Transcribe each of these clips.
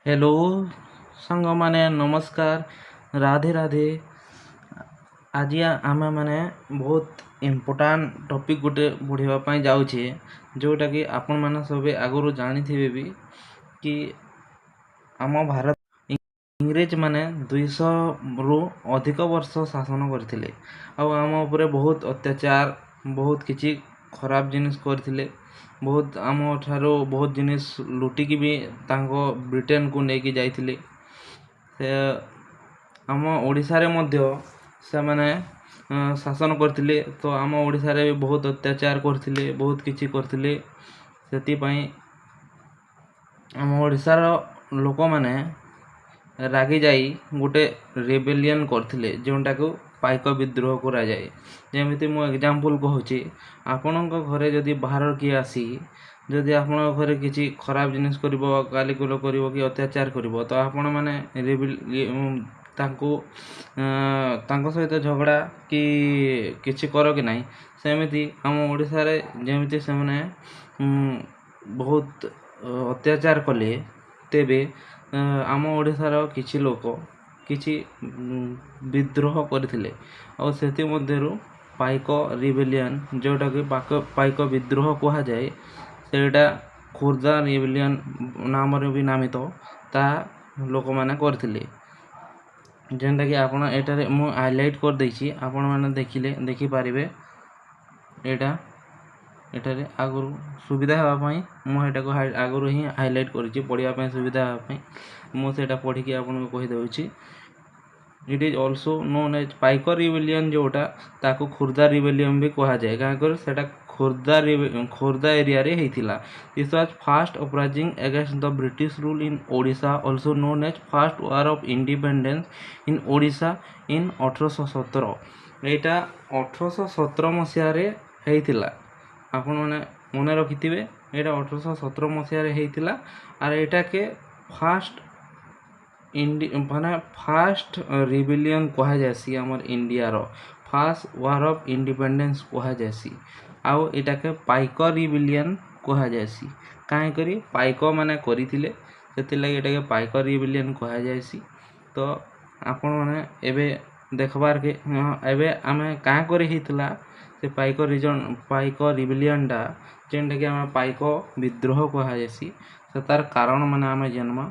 Hello ସାଙ୍ଗମାନେ, ନମସ୍କାର, ରାଧେ ରାଧେ। ଆଜି ଆମେମାନେ ବହୁତ ଇମ୍ପୋର୍ଟାଣ୍ଟ ଟପିକ୍ ଗୋଟେ ପଢ଼ିବା ପାଇଁ ଯାଉଛେ, ଯେଉଁଟାକି ଆପଣମାନେ ସବେ ଆଗରୁ ଜାଣିଥିବେ ବି କି ଆମ ଭାରତ ଇଂରେଜମାନେ 200ରୁ ଅଧିକ ବର୍ଷ ଶାସନ କରିଥିଲେ ଆଉ ଆମ ଉପରେ ବହୁତ ଅତ୍ୟାଚାର, ବହୁତ କିଛି ଖରାପ ଜିନିଷ କରିଥିଲେ। ବହୁତ ଆମ ଠାରୁ ବହୁତ ଜିନିଷ ଲୁଟିକି ବି ତାଙ୍କ ବ୍ରିଟେନକୁ ନେଇକି ଯାଇଥିଲେ। ସେ ଆମ ଓଡ଼ିଶାରେ ମଧ୍ୟ ସେମାନେ ଶାସନ କରିଥିଲେ, ତ ଆମ ଓଡ଼ିଶାରେ ବି ବହୁତ ଅତ୍ୟାଚାର କରିଥିଲେ, ବହୁତ କିଛି କରିଥିଲେ। ସେଥିପାଇଁ ଆମ ଓଡ଼ିଶାର ଲୋକମାନେ ରାଗି ଯାଇ ଗୋଟେ ରେବେଲିୟନ୍ କରିଥିଲେ, ଯେଉଁଟାକୁ ପାଇକ ବିଦ୍ରୋହ କରାଯାଏ। ଯେମିତି ମୁଁ ଏକ୍ଜାମ୍ପଲ୍ କହୁଛି, ଆପଣଙ୍କ ଘରେ ଯଦି ବାହାରର କିଏ ଆସି ଯଦି ଆପଣଙ୍କ ଘରେ କିଛି ଖରାପ ଜିନିଷ କରିବ, ଗାଲିଗୁଲ କରିବ କି ଅତ୍ୟାଚାର କରିବ, ତ ଆପଣମାନେ ତାଙ୍କୁ ତାଙ୍କ ସହିତ ଝଗଡ଼ା କି କିଛି କର କି ନାହିଁ? ସେମିତି ଆମ ଓଡ଼ିଶାରେ ଯେମିତି ସେମାନେ ବହୁତ ଅତ୍ୟାଚାର କଲେ, ତେବେ ଆମ ଓଡ଼ିଶାର କିଛି ଲୋକ କିଛି ବିଦ୍ରୋହ କରିଥିଲେ ଆଉ ସେଥିମଧ୍ୟରୁ ପାଇକ ରିବେଲିୟନ୍, ଯେଉଁଟାକି ପାଇକ ବିଦ୍ରୋହ କୁହାଯାଏ, ସେଇଟା ଖୋର୍ଦ୍ଧା ରିବେଲିୟନ୍ ନାମରେ ବି ନାମିତ, ତାହା ଲୋକମାନେ କରିଥିଲେ। ଯେନ୍ଟାକି ଆପଣ ଏଠାରେ ମୁଁ ହାଇଲାଇଟ୍ କରିଦେଇଛି, ଆପଣମାନେ ଦେଖିଲେ ଦେଖିପାରିବେ। ଏଇଟା ଏଠାରେ ଆଗରୁ ସୁବିଧା ହେବା ପାଇଁ ମୁଁ ଏଇଟାକୁ ଆଗରୁ ହିଁ ହାଇଲାଇଟ୍ କରିଛି, ପଢ଼ିବା ପାଇଁ ସୁବିଧା ହେବା ପାଇଁ। ମୁଁ ସେଇଟା ପଢ଼ିକି ଆପଣଙ୍କୁ କହିଦେଉଛି। It is also known as Paika rebellion, ଯେଉଁଟା ତାକୁ ଖୋର୍ଦ୍ଧା ରିବେଲିୟନ୍ ବି କୁହାଯାଏ, କାହିଁକରି ସେଇଟା ଖୋର୍ଦ୍ଧା ଏରିଆରେ ହେଇଥିଲା। This was first uprising against the British rule in Odisha, also known as first war of independence in Odisha in 1817। ଏଇଟା 1817 ମସିହାରେ ହେଇଥିଲା, ଆପଣମାନେ ମନେ ରଖିଥିବେ। ଏଇଟା 1817 ମସିହାରେ ହେଇଥିଲା। ଆର୍ ଏଇଟାକେ ଫାଷ୍ଟ ମାନେ ଫାଷ୍ଟ ରିବେଲିୟନ୍ କୁହାଯାଏସି, ଆମର୍ ଇଣ୍ଡିଆର ଫାଷ୍ଟ ୱାର୍ ଅଫ୍ ଇଣ୍ଡିପେଣ୍ଡେନ୍ସ କୁହାଯାଏସି, ଆଉ ଏଇଟାକେ ପାଇକ ରିବେଲିୟନ୍ କୁହାଯାଏସି। କାହିଁକରି ପାଇକ ମାନେ କରିଥିଲେ, ସେଥିର୍ଲାଗି ଏଇଟାକେ ପାଇକ ରିବେଲିୟନ୍ କୁହାଯାଏସି। ତ ଆପଣମାନେ ଏବେ ଦେଖବାର୍କେ, ଏବେ ଆମେ କାଁ କରି ହେଇଥିଲା ସେ ପାଇକ ରିବେଲିୟନ୍ଟା, ଯେନ୍ଟାକି ଆମେ ପାଇକ ବିଦ୍ରୋହ କୁହାଯାଏସି, ସେ ତାର୍ କାରଣ ମାନେ ଆମେ ଜାନ୍ମା।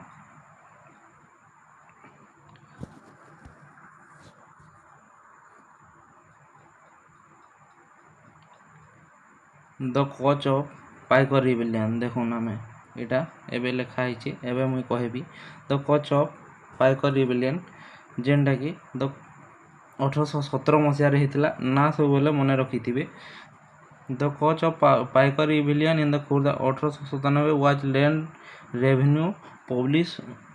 The cause of Paika rebellion, ଦେଖୁନ୍ ଆମେ ଏଇଟା ଏବେ ଲେଖା ହେଇଛି, ଏବେ ମୁଇଁ କହିବି। The cause of Paika rebellion, ଯେନ୍ଟାକି ଦ 1817 ମସିହାରେ ହେଇଥିଲା, ନା ସବୁବେଲେ ମନେ ରଖିଥିବେ। The cause of Paika rebellion in the Khordha 1897 was land revenue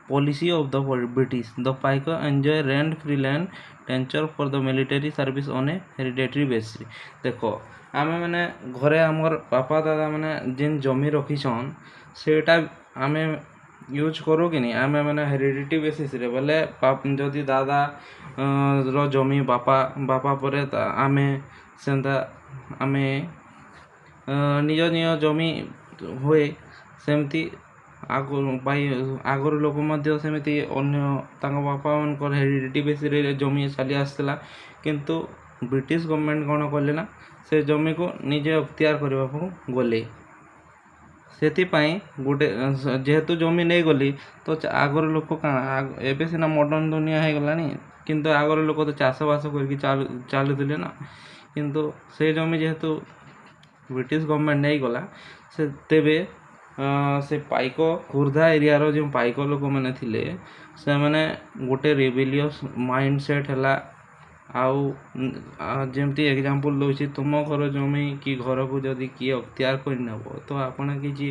policy of the British. The Paika enjoy rent free land tenure for the military service on a hereditary basis. ଦେଖ, ଆମେ ମାନେ ଘରେ ଆମର୍ ବାପା ଦାଦା ମାନେ ଯେନ୍ ଜମି ରଖିଛନ୍, ସେଇଟା ଆମେ ୟୁଜ୍ କରୁ କି ନି? ଆମେ ମାନେ ହେରିଡ଼ିଟି ବେସିସ୍ରେ ବୋଲେ, ଯଦି ଦାଦା ର ଜମି ବାପା, ବାପା ପରେ ଆମେ, ସେନ୍ତା ଆମେ ନିଜ ନିଜ ଜମି ହୁଏ। ସେମିତି ଆଗରୁ ପାଇ ଆଗରୁ ଲୋକ ମଧ୍ୟ ସେମିତି ଅନ୍ୟ ତାଙ୍କ ବାପାମାନଙ୍କର ହେରିଡ଼ିଟି ବେସିସ୍ରେ ଜମି ଚାଲି ଆସିଥିଲା। କିନ୍ତୁ ବ୍ରିଟିଶ ଗଭର୍ଣ୍ଣମେଣ୍ଟ କ'ଣ କଲେ ନା, ସେ ଜମିକୁ ନିଜେ ଅକ୍ତିଆର କରିବାକୁ ଗଲେ। ସେଥିପାଇଁ ଗୋଟେ ଯେହେତୁ ଜମି ନେଇଗଲି, ତ ଆଗର ଲୋକ କାଣା, ଏବେ ସିନା ମଡ଼ର୍ଣ୍ଣ ଦୁନିଆ ହେଇଗଲାଣି, କିନ୍ତୁ ଆଗର ଲୋକ ତ ଚାଷବାସ କରିକି ଚାଲୁଥିଲେ ନା। କିନ୍ତୁ ସେ ଜମି ଯେହେତୁ ବ୍ରିଟିଶ ଗଭର୍ଣ୍ଣମେଣ୍ଟ ନେଇଗଲା, ସେ ତେବେ ସେ ପାଇକ ଖୋର୍ଦ୍ଧା ଏରିଆର ଯେଉଁ ପାଇକ ଲୋକମାନେ ଥିଲେ, ସେମାନେ ଗୋଟେ ରେବେଲିୟସ୍ ମାଇଣ୍ଡ ସେଟ୍ ହେଲା। ଆଉ ଯେମିତି ଏକ୍ଜାମ୍ପଲ୍ ଦେଉଛି, ତୁମ ଘର ଜମି କି ଘରକୁ ଯଦି କିଏ ଅକ୍ତିଆର କରିନେବ, ତ ଆପଣ କିଛି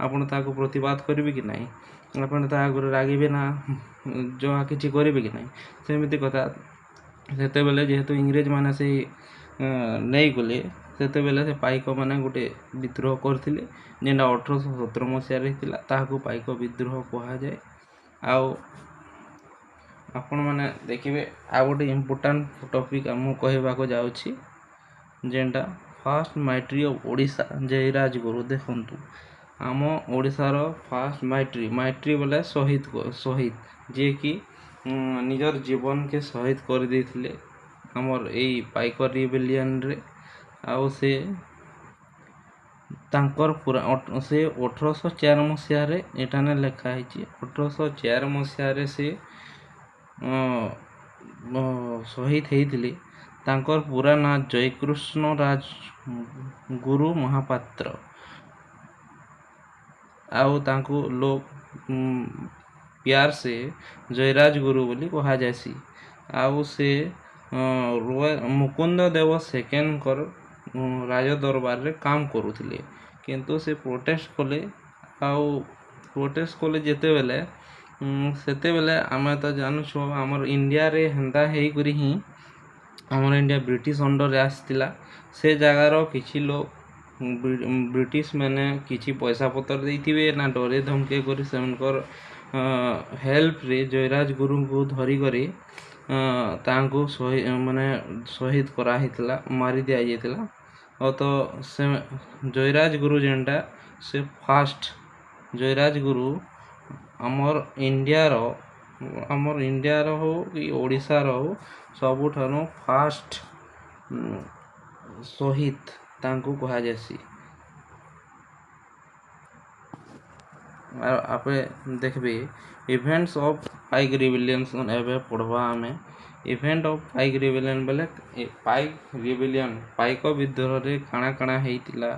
ଆପଣ ତାକୁ ପ୍ରତିବାଦ କରିବେ କି ନାହିଁ? ଆପଣ ତା ଆଗରୁ ରାଗିବେ ନା ଯାହା କିଛି କରିବେ କି ନାହିଁ? ସେମିତି କଥା, ସେତେବେଲେ ଯେହେତୁ ଇଂରେଜମାନେ ସେଇ ନେଇଗଲେ, ସେତେବେଲେ ସେ ପାଇକମାନେ ଗୋଟେ ବିଦ୍ରୋହ କରିଥିଲେ, ଯେନ୍ଟା 1817 ମସିହାରେ ହେଇଥିଲା, ତାହାକୁ ପାଇକ ବିଦ୍ରୋହ କୁହାଯାଏ। ଆଉ ଆପଣମାନେ ଦେଖିବେ, ଆଉ ଗୋଟେ ଇମ୍ପୋର୍ଟାଣ୍ଟ ଟପିକ୍ ମୁଁ କହିବାକୁ ଯାଉଛି, ଯେନ୍ଟା ଫାଷ୍ଟ ମାଇଟ୍ରି ଅଫ୍ ଓଡ଼ିଶା ଜୟୀ ରାଜଗୁରୁ। ଦେଖନ୍ତୁ, ଆମ ଓଡ଼ିଶାର ଫାଷ୍ଟ ମାଇଟ୍ରି, ମାଇଟ୍ରି ବୋଲେ ଶହୀଦ, ଶହୀଦ ଯିଏକି ନିଜର ଜୀବନକେ ଶହୀଦ କରିଦେଇଥିଲେ ଆମର ଏଇ ପାଇକ ରିବେଲିୟନରେ। ଆଉ ସେ ତାଙ୍କର ପୁରା ସେ 1804 ମସିହାରେ, ଏଠାନେ ଲେଖା ହେଇଛି, 1804 ମସିହାରେ ସେ ଶହୀଦ ହେଇଥିଲେ। ତାଙ୍କର ପୁରା ନାଁ ଜୟକୃଷ୍ଣ ରାଜ ଗୁରୁ ମହାପାତ୍ର। ଆଉ ତାଙ୍କୁ ଲୋକ ପ୍ୟାର ସେ ଜୟରାଜ ଗୁରୁ ବୋଲି କୁହାଯାଏସି। ଆଉ ସେ ମୁକୁନ୍ଦ ଦେବ ସେକେଣ୍ଡଙ୍କର ରାଜ ଦରବାରରେ କାମ କରୁଥିଲେ, କିନ୍ତୁ ସେ ପ୍ରୋଟେଷ୍ଟ କଲେ। ଆଉ ପ୍ରୋଟେଷ୍ଟ କଲେ ଯେତେବେଲେ, ସେତେବେଲେ ଆମେ ତ ଜାଣୁଛୁ ଆମର ଇଣ୍ଡିଆରେ ହେନ୍ତା ହେଇକରି ହିଁ ଆମର ଇଣ୍ଡିଆ ବ୍ରିଟିଶ ଅଣ୍ଡରରେ ଆସିଥିଲା। ସେ ଜାଗାର କିଛି ଲୋକ ବ୍ରିଟିଶ ମାନେ କିଛି ପଇସା ପତ୍ର ଦେଇଥିବେ ନା ଡରେ ଧମକେଇ କରି ସେମାନଙ୍କର ହେଲ୍ପରେ ଜୟରାଜ ଗୁରୁଙ୍କୁ ଧରିକରି ତାଙ୍କୁ ମାନେ ଶହୀଦ କରାହେଇଥିଲା, ମାରି ଦିଆଯାଇଥିଲା। ଆଉ ତ ସେ ଜୟରାଜ ଗୁରୁ ଯେନ୍ଟା, ସେ ଫାଷ୍ଟ ଜୟରାଜ ଗୁରୁ ଆମର ଇଣ୍ଡିଆର ହଉ କି ଓଡ଼ିଶାର ହଉ, ସବୁଠାରୁ ଫାଷ୍ଟ ଶହୀଦ ତାଙ୍କୁ କୁହାଯାଏସି। ଆଉ ଆପେ ଦେଖିବେ ଇଭେଣ୍ଟସ୍ ଅଫ୍ ପାଇକ୍ ରିବେଲିୟନ୍ସ। ଏବେ ପଢ଼ବା ଆମେ ଇଭେଣ୍ଟ ଅଫ୍ ପାଇକ୍ ରିବେଲିୟନ୍ ବେଲେ ପାଇକ୍ ରିବେଲିୟନ୍, ପାଇକ ବିଦ୍ରୋହରେ କାଣା କାଣା ହେଇଥିଲା,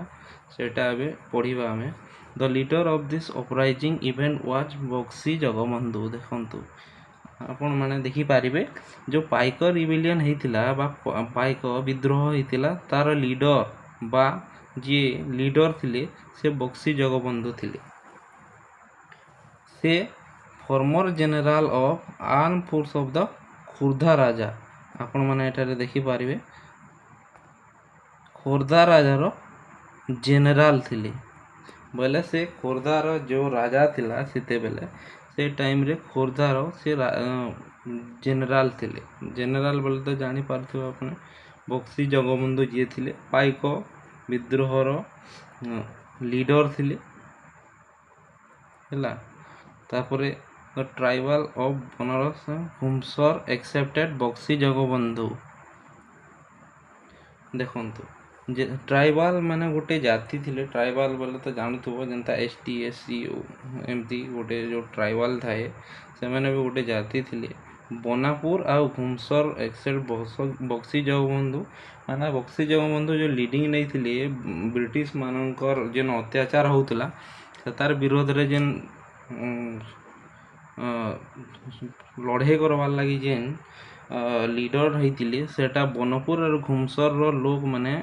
ସେଇଟା ଏବେ ପଢ଼ିବା ଆମେ। The leader of this uprising event was Bakshi Jagabandhu. ଦେଖନ୍ତୁ, ଆପଣମାନେ ଦେଖିପାରିବେ, ଯେଉଁ ପାଇକ ରିବେଲିୟନ୍ ହେଇଥିଲା ବା ପାଇକ ବିଦ୍ରୋହ ହେଇଥିଲା, ତାର ଲିଡର ବା ଯିଏ ଲିଡର ଥିଲେ, ସେ ବକ୍ସି ଜଗବନ୍ଧୁ ଥିଲେ। ସେ former general of arm force of the Khordha Raja. ଆପଣମାନେ ଏଠାରେ ଦେଖିପାରିବେ, ଖୋର୍ଦ୍ଧା ରାଜାର ଜେନେରାଲ ଥିଲେ। ବୋଇଲେ ସେ ଖୋର୍ଦ୍ଧାର ଯେଉଁ ରାଜା ଥିଲା ସେତେବେଲେ, ସେ ଟାଇମ୍ରେ ଖୋର୍ଦ୍ଧାର ସେ ଜେନେରାଲ ଥିଲେ। ଜେନେରାଲ ବୋଲେ ତ ଜାଣିପାରୁଥିବେ ଆପଣ। ବକ୍ସି ଜଗବନ୍ଧୁ ଯିଏ ଥିଲେ, ପାଇକ ବିଦ୍ରୋହର ଲିଡର ଥିଲେ। ହେଲା, ତାପରେ the tribal of Banaras, Ghumsar accepted Bakshi Jagabandhu. ଦେଖନ୍ତୁ ଯେ ଟ୍ରାଇବାଲ ମାନେ ଗୋଟେ ଜାତି ଥିଲେ। ଟ୍ରାଇବାଲ ବୋଲେ ତ ଜାଣୁଥିବ, ଯେନ୍ତା ଏସ୍ ଟି, ଏସ୍ ସି, ଏମିତି ଗୋଟେ ଯେଉଁ ଟ୍ରାଇବାଲ ଥାଏ, ସେମାନେ ବି ଗୋଟେ ଜାତି ଥିଲେ। ବନାପୁର ଆଉ ଘୁମସର ଏକ୍ସେପ୍ଟ ବକ୍ସି ଜଗବନ୍ଧୁ। ମାନେ ବକ୍ସି ଜଗବନ୍ଧୁ ଯେଉଁ ଲିଡ଼ିଂ ନେଇଥିଲେ, ବ୍ରିଟିଶ ମାନଙ୍କର ଯେନ୍ ଅତ୍ୟାଚାର ହଉଥିଲା, ସେ ତାର ବିରୋଧରେ ଯେନ୍ ଲଢ଼େଇ କରବାର୍ ଲାଗି ଯେନ୍ ଲିଡର ହେଇଥିଲେ, ସେଟା ବନପୁର ଆଉ ଘୁମସରର ଲୋକମାନେ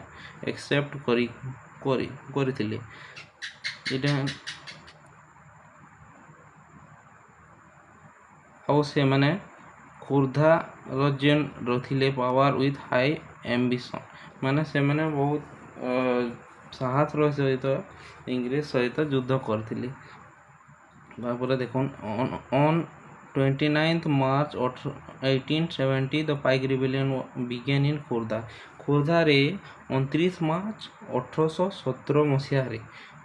ଏକ୍ସେପ୍ଟ କରି କରି କରିଥିଲେ ଏଇଟା। ଆଉ ସେମାନେ ଖୋର୍ଦ୍ଧାର ଯେନ୍ ଥିଲେ ପାୱାର ୱିଥ୍ ହାଇ ଆମ୍ବିସନ୍, ମାନେ ସେମାନେ ବହୁତ ସାହସର ସହିତ ଇଂରେଜ ସହିତ ଯୁଦ୍ଧ କରିଥିଲେ। ତାପରେ ଦେଖୁନ୍, on 29th March 1870 the Paik rebellion began in Khordha. ଖୋର୍ଦ୍ଧାରେ 29 ମାର୍ଚ୍ଚ 1817 ମସିହାରେ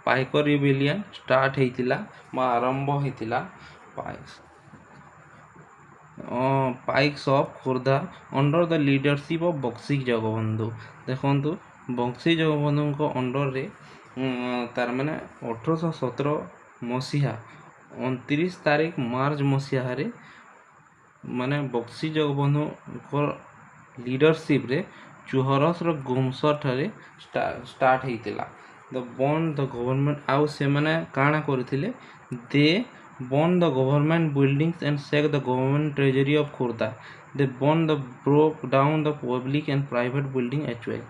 ପାଇକ ରିବେଲିୟନ୍ ଷ୍ଟାର୍ଟ ହେଇଥିଲା ବା ଆରମ୍ଭ ହେଇଥିଲା। Paiks of Khordha under the leadership of Bakshi Jagabandhu. ଦେଖନ୍ତୁ, ବକ୍ସି ଜଗବନ୍ଧୁଙ୍କ ଅଣ୍ଡରରେ, ତାର ମାନେ 1817 ମସିହା 29 ତାରିଖ ମାର୍ଚ୍ଚ ମସିହାରେ, ମାନେ ବକ୍ସି ଜଗବନ୍ଧୁଙ୍କ ଲିଡରସିପ୍ରେ ଚୁହରସର ଗୁମସର ଠାରେ ଷ୍ଟାର୍ଟ ହେଇଥିଲା। ଦେ ବର୍ନ ଦ ଗଭର୍ଣ୍ଣମେଣ୍ଟ, ଆଉ ସେମାନେ କାଣା କରିଥିଲେ? They burn the government buildings and sack the government treasury of Khordha. They burn the broke down the public and private building as well.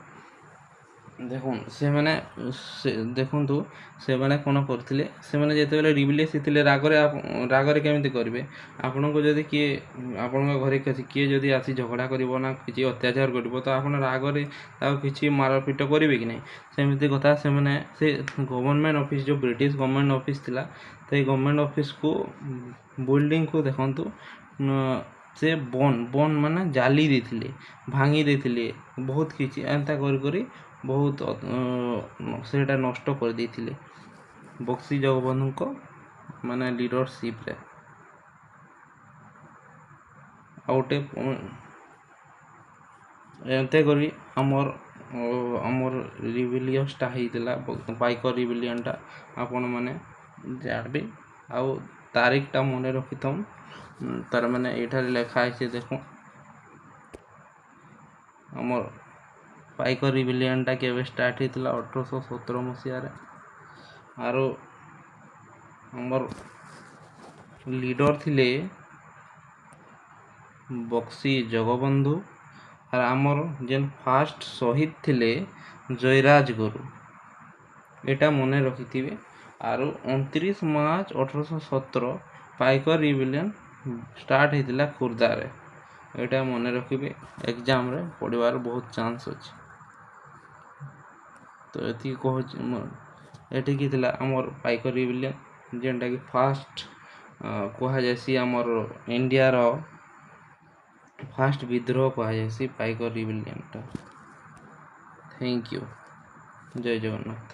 ଦେଖୁନ୍ ସେମାନେ ସେ ଦେଖନ୍ତୁ, ସେମାନେ କ'ଣ କରିଥିଲେ? ସେମାନେ ଯେତେବେଳେ ରିବେଲିୟସ୍ ହେଇଥିଲେ ରାଗରେ, ରାଗରେ କେମିତି କରିବେ? ଆପଣଙ୍କୁ ଯଦି କିଏ, ଆପଣଙ୍କ ଘରେ କିଛି କିଏ ଯଦି ଆସି ଝଗଡ଼ା କରିବ ନା କିଛି ଅତ୍ୟାଚାର କରିବ, ତ ଆପଣ ରାଗରେ ତାକୁ କିଛି ମାରପିଟ କରିବେ କି ନାହିଁ? ସେମିତି କଥା, ସେମାନେ ସେ ଗଭର୍ଣ୍ଣମେଣ୍ଟ ଅଫିସ୍, ଯେଉଁ ବ୍ରିଟିଶ ଗଭର୍ଣ୍ଣମେଣ୍ଟ ଅଫିସ୍ ଥିଲା, ସେଇ ଗଭର୍ଣ୍ଣମେଣ୍ଟ ଅଫିସକୁ, ବିଲ୍ଡିଂକୁ ଦେଖନ୍ତୁ, ସେ ବର୍ନ ମାନେ ଜାଲି ଦେଇଥିଲେ, ଭାଙ୍ଗି ଦେଇଥିଲେ, ବହୁତ କିଛି ଏନ୍ତା କରି କରି ବହୁତ ସେଇଟା ନଷ୍ଟ କରିଦେଇଥିଲେ। ବକ୍ସି ଜଗବନ୍ଧୁଙ୍କ ମାନେ ଲିଡରସିପ୍ରେ। ଆଉ ଗୋଟେ ଏନ୍ତେ କରି ଆମର୍ ରିବିଲିୟନ୍ସଟା ହେଇଥିଲା, ପାଇକ ରିବିଲିୟନ୍ଟା। ଆପଣମାନେ ଜାଣବେ ଆଉ ତାରିଖଟା ମନେ ରଖିଥନ୍। ତାର ମାନେ ଏଇଠାରେ ଲେଖା ହେଇছে ଦେଖୁନ୍, ଆମର୍ ପାଇକ ରିବିଲିୟନ୍ଟା କେବେ ଷ୍ଟାର୍ଟ ହେଇଥିଲା? 1817 ମସିହାରେ। ଆରୁ ଆମର୍ ଲିଡର୍ ଥିଲେ ବକ୍ସି ଜଗବନ୍ଧୁ, ଆର୍ ଆମର୍ ଯେନ୍ ଫାଷ୍ଟ ଶହୀଦ ଥିଲେ ଜୟରାଜ ଗୁରୁ। ଏଇଟା ମନେ ରଖିଥିବେ। ଆରୁ 29 ମାର୍ଚ୍ଚ 1817 ପାଇକ ରିବିଲିୟନ୍ ଷ୍ଟାର୍ଟ ହେଇଥିଲା ଖୋର୍ଦ୍ଧାରେ। ଏଇଟା ମନେ ରଖିବେ, ଏକ୍ଜାମ୍ରେ ପଡ଼ିବାର ବହୁତ ଚାନ୍ସ ଅଛି। ତ ଏତିକି କହୁଛି, ଏଠିକି ଥିଲା ଆମର୍ ପାଇକ ରିବିଲିୟନ୍, ଯେନ୍ଟାକି ଫାଷ୍ଟ କୁହାଯାଏସି, ଆମର୍ ଇଣ୍ଡିଆର ଫାଷ୍ଟ ବିଦ୍ରୋହ କୁହାଯାଏସି ପାଇକ ରିବିଲିୟନ୍ଟା। Thank you, Jay Jagannath.